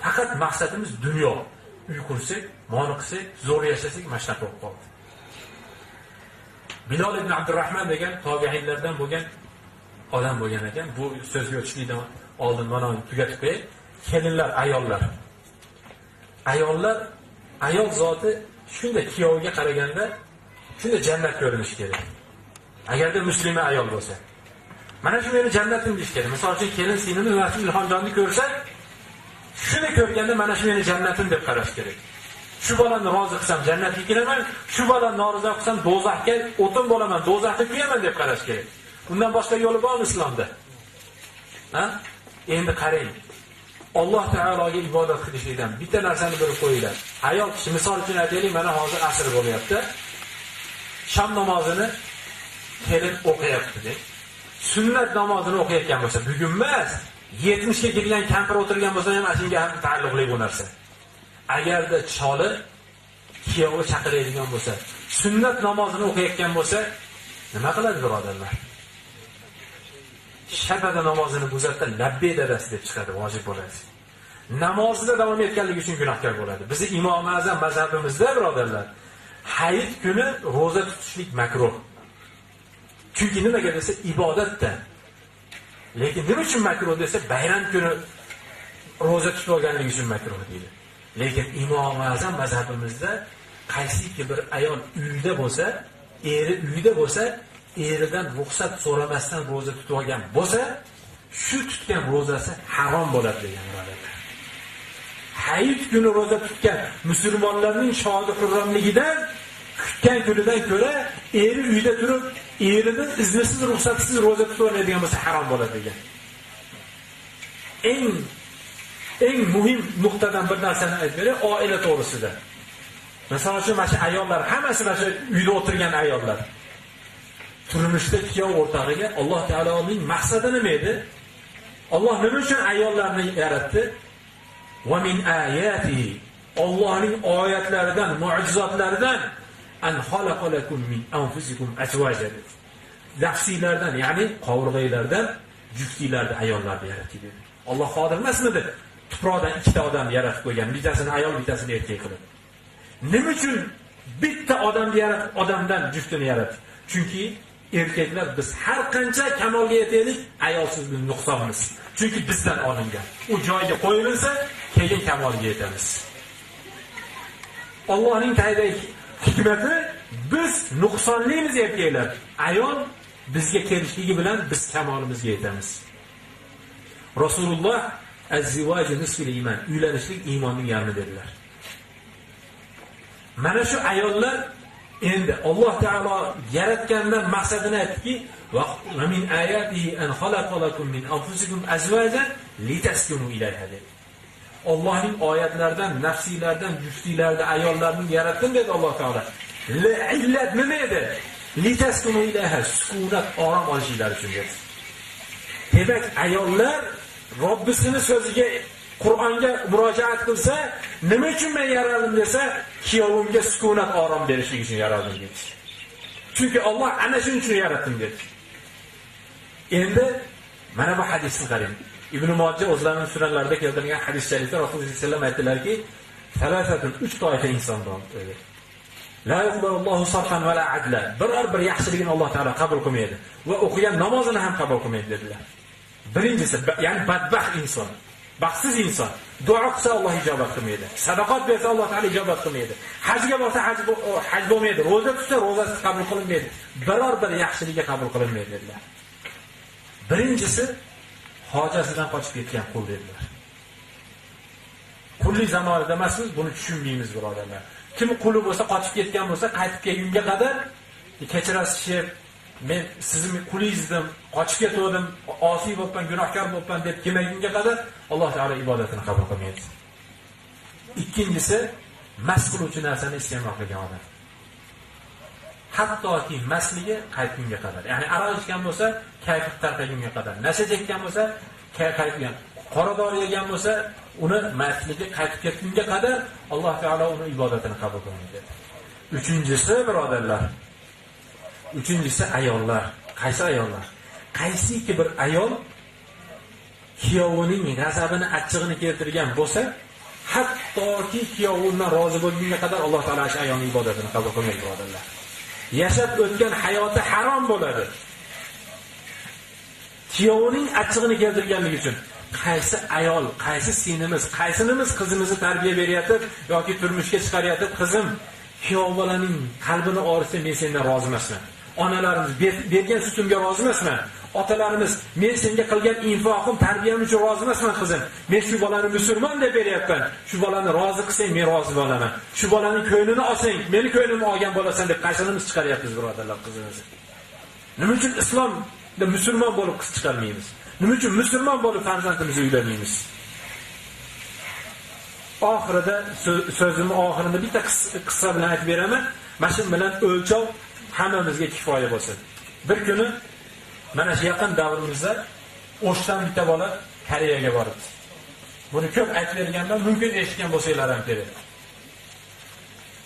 Faqat maqsadimiz dunyo. Uy qursak, mol qilsak, zo'r yashasak, mana shunaqa bo'lib qoldi. Bilol ibn Abdurrahman degan tobiinlardan bo'lgan odam bo'lgan ekan. Bu so'zga o'tishlikdan oldin mana tugatib qo'yay. Kelinlar, ayollar. Ayollar, ayol zoti shunda kuyoviga qaraganda shunda jannat ko'rinishi kerak. Agarda musulmon ayol bo'lsa. Mana shu meni jannatim deyish kerak. Misol uchun kelin singlini va Ilhomjonni ko'rsa, shuni ko'rganda mana shu meni jannatim deb qarash kerak. Shu bolani rozi qilsam jannatga kiraman, shu bolani norozi qilsam do'zaxga o'tin bo'laman, do'zaxda kuyaman deb qarash kerak. Undan boshqa yo'li bormi islomda? Ha? Endi qarang. Alloh taologa ibodat qilishlikdan bitta narsani bilib qo'yinglar. Ayol kishi, misol uchun aytaylik, mana hozir asr bo'lyapti. Shom namozini kelin o'qiyapti deb. Sunnat namozini o'qiyotgan bo'lsa, bugun emas, 70 ga kirgan kampir o'tirgan bo'lsa ham shunga ham taalluqli bu narsa. Agarda choli kuyovi chaqiradigan bo'lsa, sunnat namozini o'qiyotgan bo'lsa, nima qiladi birodarlar? Shabada namozini buzatda labbay dadasi deb chiqadi, vojib bo'ladi. Namozida davom etganligi uchun gunohkor bo'ladi. Bizi Imom Azam mazhabimizda birodarlar, hayit kuni roza tutishlik makruh. Chunki nimaga desa ibodatda. Lekin nima uchun makruh desa, bayram kuni roza tutib olganligi uchun makruh deydi. Lekin Imom Azam mazhabimizda qaysiki bir ayol uyda bo'lsa, eri uyda bo'lsa, eridan ruxsat so'ramasdan roza tutib olgan bo'lsa, shu tutgan rozasi harom bo'ladi degan birodarlar. Hayit kuni roza tutgan musulmonlarning shodi xurramligidan kutgan kunidan ko'ra eri uyda turib, eridan iznisiz, ruxsatsiz roza tutib oladigan bo'lsa harom bo'ladi degan. Eng muhim nuqtadan bir narsani aytib beray, oila to'g'risida. Masalan uchun mana shu ayollar, hammasi mana shu uyda o'tirgan ayollar. Turmushda kuyov o'rtog'iga Alloh taoloning maqsadi nima edi? Alloh nima uchun ayollarni yaratdi? Va min ayatihi, Allohning oyatlaridan, mo'jizotlaridan an xalaqa lakum min anfusikum azwaja. Nafsinglardan, ya'ni qovurg'anglardan juftliklarni, ayollarni yaratdi dedi. Alloh qodir emasmidi? Tuproqdan ikkita odam yaratib qo'ygan, bittasini ayol, bittasini erkak qilib. Nima uchun bitta odamni yaratib, odamdan juftini yaratdi? Chunki erkaklar biz har qancha kamolga yetaylik, ayolsiz biz nuqsonmiz. Chunki bizdan olingan. U joyga qo'yilsa, keyin kamolga yetamiz. Allohning tayidagi hikmati Biz nuqsonlimiz erkaklar. Ayol bizga kelishligi bilan biz kamolimizga yetamiz. Rasululloh az-zivaju nisful iymon, uylanishlik iymonning yarmi dedilar. Mana shu ayollar endi Alloh taolo yaratgandan maqsadini aytdiki, va min ayatihi an xalaqa lakum min anfusikum azvajan litaskunu ilayha dedi. Allohning oyatlaridan, nafsiylardan, juftliklarda ayollarni yaratdim dedi Alloh taolo. Illat nima edi? Litaskunu ilayha, sukunat, orom olishinglar uchun dedi. Demak, ayollar Robbisini so'ziga, Qur'onga murojaat qilsa, nima uchun men yaraldim desa, kuyovimga sukunat, orom berishlik uchun yaraldim dedi. Chunki Alloh ana shuning uchun yaratdim dedi. Endi mana bu hadisni qarang. Ibn Majah o'zlarining sunanlarida keltirilgan hadis sharifda Rasululloh sollallohu alayhi vasallam aytdilarki, "Salasatun, uch toifa inson bor" dedi. La yuqbalullohu sarfan va la adla. Biror bir yaxshiligini Alloh taolo qabul qilmaydi va o'qigan namozini ham qabul qilmaydi dedilar. Birinchisi, ya'ni badbaxt inson, baxtsiz inson. Duo qilsa Alloh ijobat qilmaydi. Sadaqat bersa Alloh taolo ijobat qilmaydi. Hajga borsa haj bo'lmaydi. Ro'za tutsa ro'zasi qabul qilinmaydi. Biror bir yaxshiligi qabul qilinmaydi dedilar. Birinchisi hojasidan qochib ketgan qul dedilar. Qullik zamonida emasmiz, buni tushunmaymiz birodarlar. Kim quli bo'lsa, qochib ketgan bo'lsa, qaytib kelgunga qadar kechirasiz, shef, men sizni qulingizdim, qochib ketdim, osiy bo'libman, gunohkor bo'libman deb kelmagunga qadar Alloh taolo ibodatini qabul qilmaydi. Ikkinchisi, mast qiluvchi narsani iste'mol qilgan odam. Hattoki masligi qaytgunga qadar. Ya'ni aroq ichgan bo'lsa, kayfi tarqagunga qadar. Nasha chekkan bo'lsa, qaytgan. Qora dori yegan bo'lsa, uni mastligi qaytib ketgunga qadar Alloh taolo uni ibodatini qabul qilmaydi. Uchinchisi, birodarlar, uchinchisi ayollar. Qaysi ayollar? Qaysiki bir ayol kuyovining g'azabini, achchig'ini keltirgan bo'lsa, hattoki kuyovi undan rozi bo'lgunga qadar Alloh taolo shu ayolning ibodatini qabul qilmaydi, birodarlar. Yashab o'tgan hayoti harom bo'ladi. Kuyovining achchig'ini keltirganligi uchun qaysi ayol, qaysi sinimiz, qaysinimiz qizimizni tarbiya beryapti yoki turmushga chiqaryapti, qizim, kuyov bolaning qalbini og'ritsa men sendan rozi emasman. Onalarimiz bergan sutimga rozi emasman. Otalarimiz men senga qilgan infoqim, tarbiyam uchun rozi emasman qizim. Men shu bolani musulmon deb beryapman. Shu bolani rozi qilsang men rozi bo'laman. Shu bolaning ko'nglini olsang, meni ko'nglimni olgan bo'lasan deb qaysinimiz chiqaryapmiz birodarlar qizimizni. Nima uchun islomda musulmon bo'lib qiz chiqarmaymiz? Nima uchun musulmon bo'lib farzandimizni uylanmaymiz? Oxirida so'zimni oxirini bitta qissa bilan aytib beraman. Mana shu bilan o'lchov hammamizga kifoya bo'lsin. Bir kuni mana shu yaqin davrimizda O'shdan bitta bola Koreyaga boribdi. Buni ko'p aytib berganman, mumkin eshitgan bo'lsanglar ham kerak.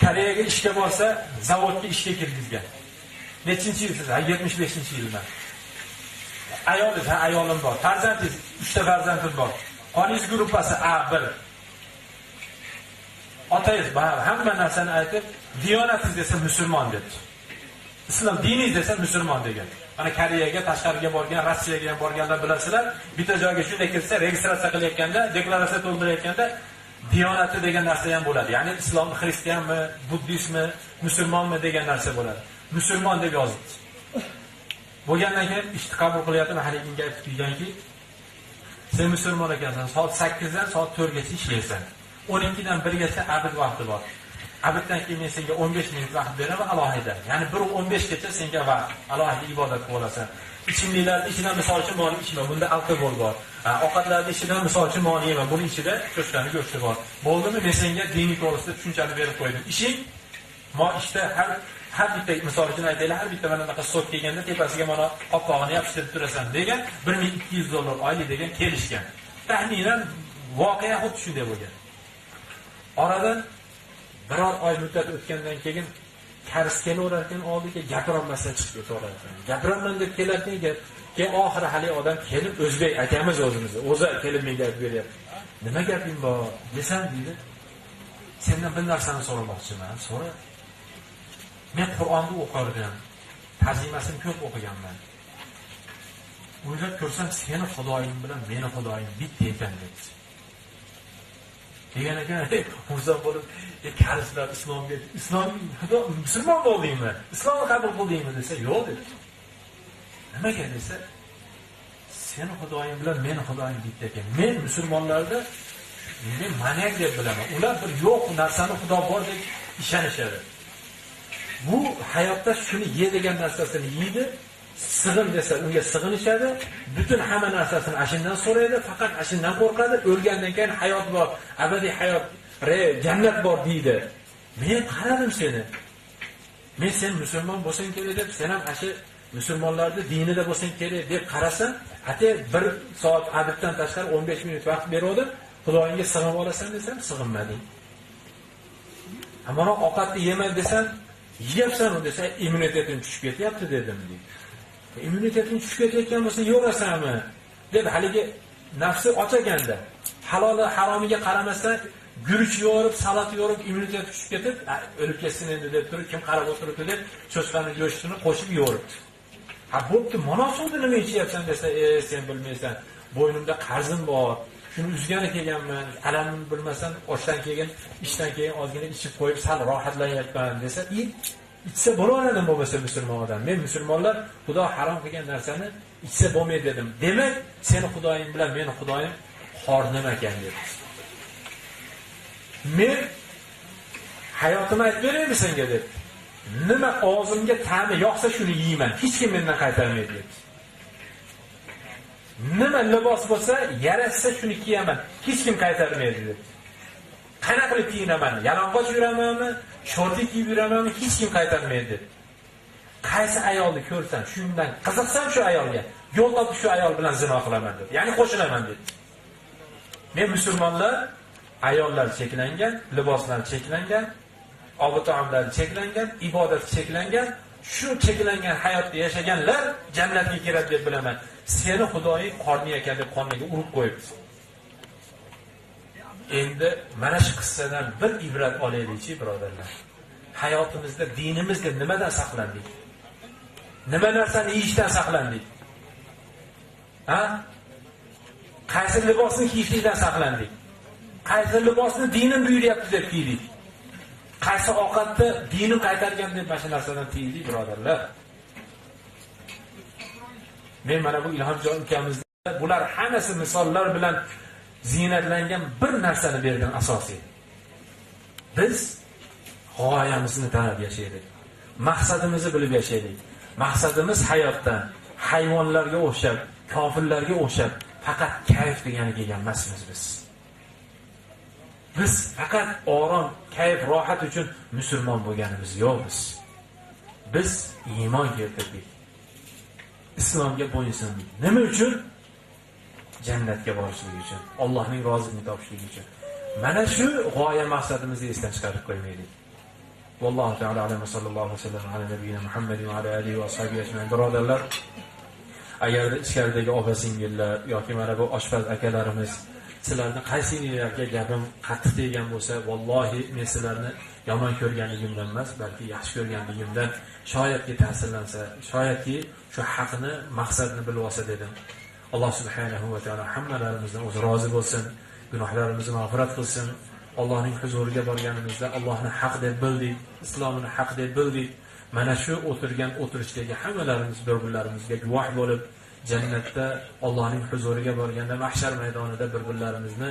Koreyaga ishga borsa, zavodga ishga kirgizgan. Nechinchi yil siz? 75-yildan. Ayolingiz, ha, ayolim bor. Farzandingiz, 3 ta farzandim bor. Qoningiz gruppasi A1. Otangiz hamma narsani aytib, diyonatingiz desa musulmon debdi. Islom diningiz desa musulmon degan. Mana Koreyaga, tashqariga borgan, Rossiyaga ham borganlar bilasizlar, bitta joyga shunday kirsa, registratsiya qilayotganda, deklaratsiya to'ldirayotganda diyonati degan narsa ham bo'ladi. Ya'ni islom, xristianmi, buddistmi, musulmonmi degan narsa bo'ladi. Musulmon deb yozibdi. Bo'lgandan keyin ishni qabul qilyapti, haliginga aytib qo'yganki, sen musulmon ekansan, soat 8 dan soat 4 gacha ishlaysan. 12 dan 1 gacha abid vaqti bor. Abiddan keyin men senga 15 minut vaqt beraman alohida. Ya'ni 1:15 gacha senga vaqt, alohida ibodat qila olasan. Ichimliklarning ichidan misol uchun mol ichma, bunda alkogol bor. Ovqatlarning ichidan misol uchun mol yema, buning ichida cho'chqani go'shti bor. Bo'ldimi? Men senga diniy to'g'risida tushunchani berib qo'ydim. Ishing mo ishda har bitta misol uchun aytaylik, har bitta mana bunaqa sot kelganda tepasiga mana qopqog'ini yopishtirib turasan degan $1200 oylik degan kelishgan. Taxminan voqea xuddi shunday bo'lgan. Oradan biror oy muddat o'tgandan keyin karis kelaverar ekan oldiga, gapirolmasdan chiqib ketaverar ekan. Gapiraman deb kelarkan, keyin oxiri hali odam kelib o'zbek akamiz o'zimizni, o'zi kelib menga aytib beryapti. Nima gaping bor desam deydi. Sendan bir narsani so'ramoqchiman. So'ra. Men Qur'onni o'qirdim. Tarjimasini ko'p o'qiganman. O'ylab ko'rsam, seni Xudoying bilan meni Xudoyim bitta ekan dedi. Degan ekan, xursand bo'lib, kalislar islomga, islom musulmon bo'ldingmi? Islomni qabul qildingmi desa, yo'q dedi. Nimaga desa, seni Xudoying bilan meni Xudoyim bitta ekan. Men musulmonlarda men maniak deb bilaman. Ular bir yo'q narsani Xudo bor deb ishonishadi. Bu hayotda shuni ye degan narsasini yeydi, sig'in desa unga sig'inishadi, butun hamma narsasini ashindan so'raydi, faqat ashindan qo'rqadi, o'lgandan keyin hayot bor, abadiy hayot, jannat bor deydi. Men qaradim seni. Men sen musulmon bo'lsang kerak deb, sen ham ashu musulmonlarni dinida bo'lsang kerak deb qarasam, ate 1 soat adibdan tashqari 15 minut vaqt berdim, Xudoyingga sig'inib olasan desam, sig'inmading. Ammo ovqatni yema desam, yeyapsan u desa, immunitetim tushib ketyapti dedim deydi. Immuniteting tushib ketayotgan bo'lsa, yo'rasanmi? Deb haligi nafsi och ekanda, haloli haromiga qaramasdan guruch yo'rib, salat yo'rib, immunitet tushib ketib, o'lib ketsin endi deb turib, kim qarab o'tiribdi deb cho'chqani go'shtini qo'shib yo'ribdi. Ha, bo'pti, mana suvni nima ichyapsan desa, sen bilmaysan, bo'ynimda qarzim bor, shuni uzgani kelganman, alamimni bilmasdan oshdan keyin, ishdan keyin ozgina ichib qo'yib sal rohatlanyapman desa, ichsa bo'laveradi bo'lmasa musulmon odam. Men musulmonlar Xudo harom qilgan narsani ichsa bo'lmaydi dedim. Demak, seni Xudoying bilan meni Xudoyim xornim ekan dedi. Men hayotimni aytib beraymi senga dedi. Nima og'zimga ta'mi yoqsa shuni yeyman. Hech kim mendan qaytarmaydi dedi. Nima libos bo'lsa, yarashsa shuni kiyaman. Hech kim qaytarmaydi dedi. Qanaqa qilib kiyinaman? Yalang'och yuramanmi? Shorti kiyib yuramanmi? Hech kim qaytarmaydi dedi. Qaysi ayolni ko'rsam, shundan qiziqsam shu ayolga, yo'l topib shu ayol bilan zino qilaman dedi. Ya'ni qo'shilaman dedi. Men musulmonlar ayollar cheklangan, liboslar cheklangan, obut-taomlar cheklangan, ibodat cheklangan, shu cheklangan hayotda yashaganlar jannatga kiradi deb bilaman. Seni Xudoying qorni ekan deb qorniga urib qo'yibdi. Endi mana shu qissadan bir ibrat olaylikchi, birodarlar. Hayotimizda dinimizda nimadan saqlandik? Nima narsani yeyishdan saqlandik? Ha? Qaysi libosni kiyishlikdan saqlandik? Qaysi libosni dinim buyuryapti deb kiydik? Qaysi ovqatni dinim qaytargan deb mana shu narsadan tiyildik, birodarlar. Men mana bu Ilhomjon ukamizda bular hammasi misollar bilan ziynatlangan bir narsani bergan asosiy. Biz g'oyamizni tanib yashaylik. Maqsadimizni bilib yashaylik. Maqsadimiz hayotda hayvonlarga o'xshab, kofirlarga o'xshab faqat kayf degani kelgan emasmiz biz. Biz faqat orom, kayf, rohat uchun musulmon bo'lganimiz yo'q biz. Biz iymon keltirdik. Islomga bo'ysundik. Nima uchun? Jannatga borishlik uchun, Allohning roziligini topishlik uchun. Mana shu g'oya maqsadimizni esdan chiqarib qo'ymaylik. Vallohu ta'ala alam, sallallohu alayhi vasallam ala nabiyina Muhammad va ala alihi va ashabihi ajmain. Birodarlar, agarda ichkaridagi opa-singillar yoki mana bu oshpaz akalarimiz, sizlarni qaysinglarga gapim qattiq degan bo'lsa, vallohi men sizlarni yomon ko'rganligimdan emas, balki yaxshi ko'rganligimdan shoyatki ta'sirlansa, shoyatki shu haqni, maqsadni bilib olsa dedim. Alloh subhanahu va taolo hammalarimizdan o'zi rozi bo'lsin, gunohlarimizni mag'firat qilsin. Allohning huzuriga borganimizda Allohni haq deb bildik, islomini haq deb bildik. Mana shu o'tirgan o'tirishdagi hammalarimiz bir-birlarimizga guvoh bo'lib, jannatda Allohning huzuriga borganda mahshar maydonida bir-birlarimizni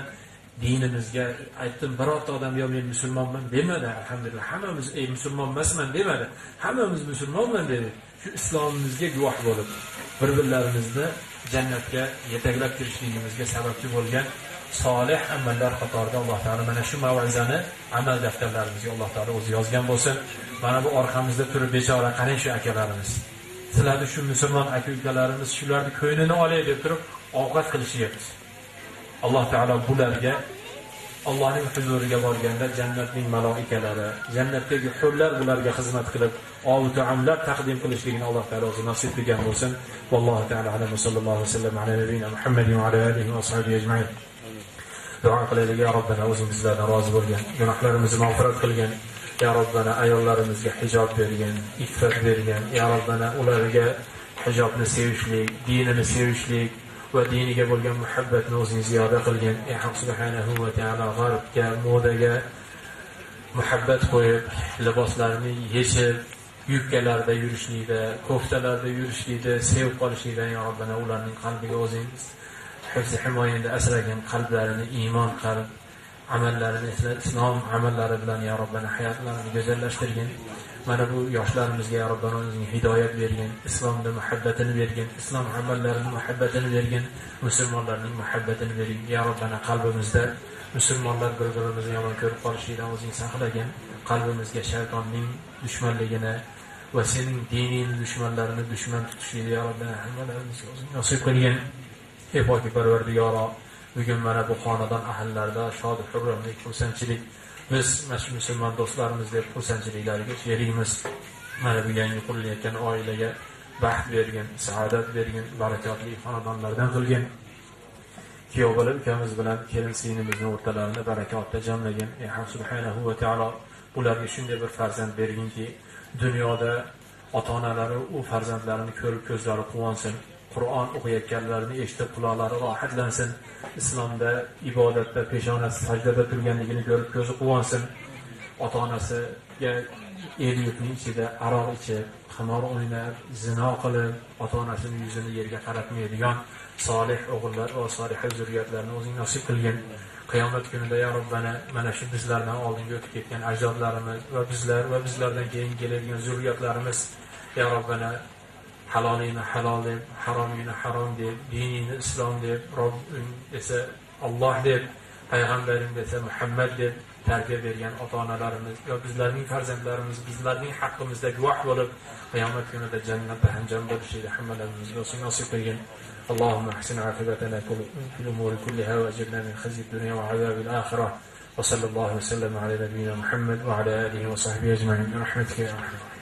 dinimizga aytdim, birorta odam yo men musulmonman demadi, alhamdulillah hammamiz ey musulmon emasman demadi. Hammamiz musulmonman dedi. Shu islomimizga guvoh bo'lib, bir-birlarimizni jannatga yetaklab kirishligimizga sababchi bo'lgan solih amallar qatorida Alloh taolo mana shu mav'izani amal daftarlarimizga Alloh taolo o'zi yozgan bo'lsin. Mana bu orqamizda turib bechora qarang shu akalarimiz. Sizlarni shu musulmon aka-ukalarimiz shularni ko'nglini olay deb turib ovqat qilishyapti. Alloh taolo bularga Allohning huzuriga borganda jannatning maloikalari, jannatdagi hurlar bularga xizmat qilib, ovut-taomlar taqdim qilishligini Alloh taolo o'zi nasib qilgan bo'lsin. Vallohu taolo alam, sallallohu alayhi vasallam ala nabiyina Muhammadin va ala alihi va ashabihi ajmain. Duo qilaylik, ya Robbana, o'zing bizlardan rozi bo'lgan, gunohlarimizni mag'firat qilgan, ya Robbana, ayollarimizga hijob bergan, iffat bergan, ya Robbana, ularga hijobni sevishlik, dinini sevishlik, Va diniga bo'lgan muhabbatni o'zing ziyoda qilgin. Ey Haq subhanahu va taolo, g'arbga, modaga muhabbat qo'yib, liboslarni yechib, yubkalarda yurishlikda, koftalarda yurishlikda sevib qolishlikdan ya Robbana ularning qalbiga o'zing hifz himoyangda asragin, qalblarini iymon qilib, amallarini islom amallari bilan ya Robbana hayotlarini go'zallashtirgin. Mana bu yoshlarimizga ya Robbana o'zing hidoyat bergin, islomda muhabbatini bergin, islom amallarini muhabbatini bergin, musulmonlarning muhabbatini bergin. Ya Robbana qalbimizda musulmonlar bir-birimizni yomon ko'rib qolishlikdan o'zing saqlagin. Qalbimizga shaytonning dushmanligini va sening diningni dushmanlarini dushman tutishlikni ya Robbana hammalarimizga o'zing nasib qilgin. Ey poki Parvardigoro, bugun mana bu xonadon ahllarida shod xurramlik, xursandchilik, biz mana shu musulmon do'stlarimiz deb xursandchiliklariga sherikmiz. Mana bu yangi qurilayotgan oilaga baxt bergin, saodat bergin, barakotli xonadonlardan qilgin. Kuyov bola ukamiz bilan kelin singlimizni o'rtalarini barakotda jamlagin. Ey Haq subhanahu va taolo, ularga shunday bir farzand berginki, dunyoda ota-onalari u farzandlarini ko'rib ko'zlari quvonsin, Qur'on o'qiyotganlarini eshitib quloqlari rohatlansin, islomda ibodatda peshonasi sajdada turganligini ko'rib ko'zi quvonsin, ota-onasiga el yurtning ichida aroq ichib, qimor o'ynab, zino qilib, ota-onasining yuzini yerga qaratmaydigan solih o'g'illar va soliha zurriyatlarni o'zing nasib qilgin. Qiyomat kunida ya Robbana mana shu bizlardan oldinga o'tib ketgan ajdodlarimiz va bizlar va bizlardan keyin keladigan zurriyatlarimiz ya Robbana halolini halol deb, haromini harom deb, dinini islom deb, Robbim desa Alloh deb, payg'ambarim desa Muhammad deb tarbiya bergan ota-onalarimiz va bizlarning farzandlarimiz bizlarning haqqimizda guvoh bo'lib qiyomat kunida jannatda hamjam bo'lishlikni hammalarimizga o'zing nasib qilgin. اللهم احسن عاقبتنا في الأمور كلها وأجرنا من خزي الدنيا وعذاب الآخرة، وصلى الله وسلم على نبينا محمد وعلى آله وصحبه أجمعين برحمتك يا أرحم الراحمين.